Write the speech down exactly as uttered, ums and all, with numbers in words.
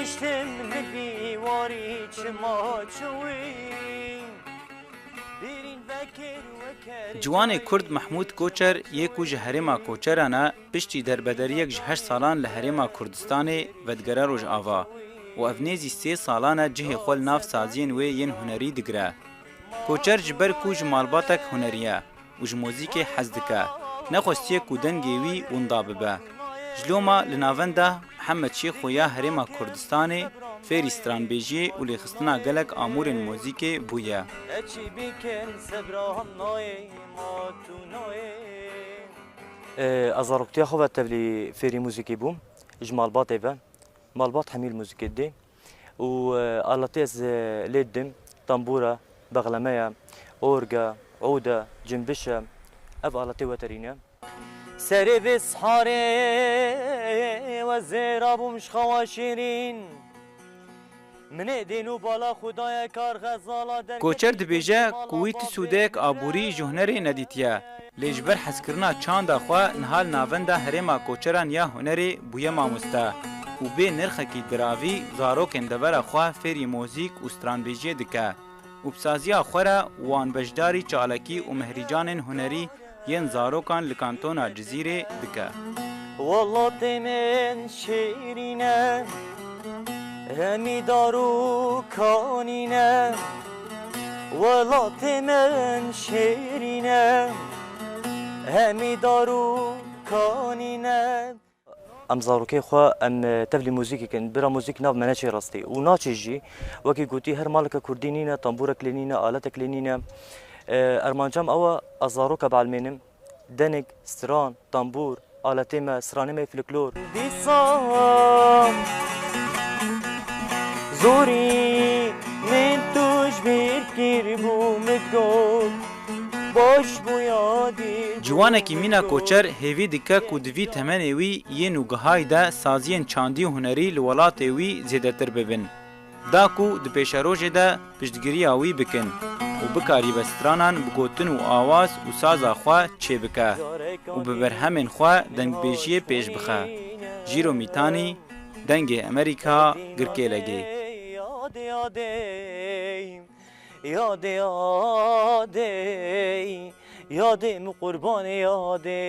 Ştim li vî warî çima çûyî. Bêrîn vekir weker. Ciwanê Kurd Mehmûd Koçer yê ku ji herêma Koçeran e, piştî derbederiyek ji heşt salan li herêma Kurdistanê vedigere Rojava û ev nêzî sê salan e cihê xwe li nav saziyên wê yên hunerî digire. Koçer ji ber ku ji malbatek hunerî ye û ji muzîkê hez dike, nexwestiye ku dengê wî winda bibe. Ji loma li navenda Mihemed Şêxo ya Herêma Kurdistanê fêrî stranbêjiyê û lêxistina gelek amûrên muzîkê bûye. E, ez zaroktiya xwe ve tevlî fêrî muzîkê bûm, ji malbatê ve. Malbat hemî li muzîkê didê û, e, aletê ez, e, lê didim, tambûr e, bexleme ye, org e, ûd e, cimbiş e, ev aletê weterî ne. Serê vê siharê we zêra bûm ji xewa şêrîn. Minê dên û bala xwe daye kar xezala derketî. Koçer dibêje ku wî ti sûdeyek aborî ji hunerê nedîtiye. Lê ji ber hezkirina çanda xwe niha li navenda herêma koçeran ya hunerê bûye mamoste û bê nirxekî diravî zarokên devera xwe fêrî muzîk û stranbêjiyê dike û bi saziya xwe re wan beşdarî çalakî û mehrîcanên hunerî yên zarokan li kantona Cizîrê dike. Welatê min şêrîn e, hemî dar û kanî ne. Welatê min şêrîn e, hemî dar û kanî ne. Em zarokê xwe, em, e, tevlî muzîkê kin. Bira muzîk nav me neçê rastî û naçê jî. Wekî gotî, her maleke kurdî nîne, tambûrek lê nîne, aletek lê nîne. E, ermancam ew e, ez zaroka bielmênim. Denik, stran, tambûr, aletê me, stranê me yê folklor. Dîsa zorî min tu ji bîr kiribû, min got, baş bû yadî. Ciwanekî mîna koçer hêvî dike ku di vî temenê wî yên û gihayî de saziyên çandî û hunerî li welatê wî zêdetir bibin. Da ku di pêşerojê de piştgiriya wî bikin û bikaribe stranan bi gotin û awaz û saza xwe çêbike û bi berhemên xwe dengbêjiyê pêş bixe. Jîro Mîtanî, Dengê Amerîka, Girkêlegê. Yadê, yadê, yadê, yadê, yadê min qurbanê yadê.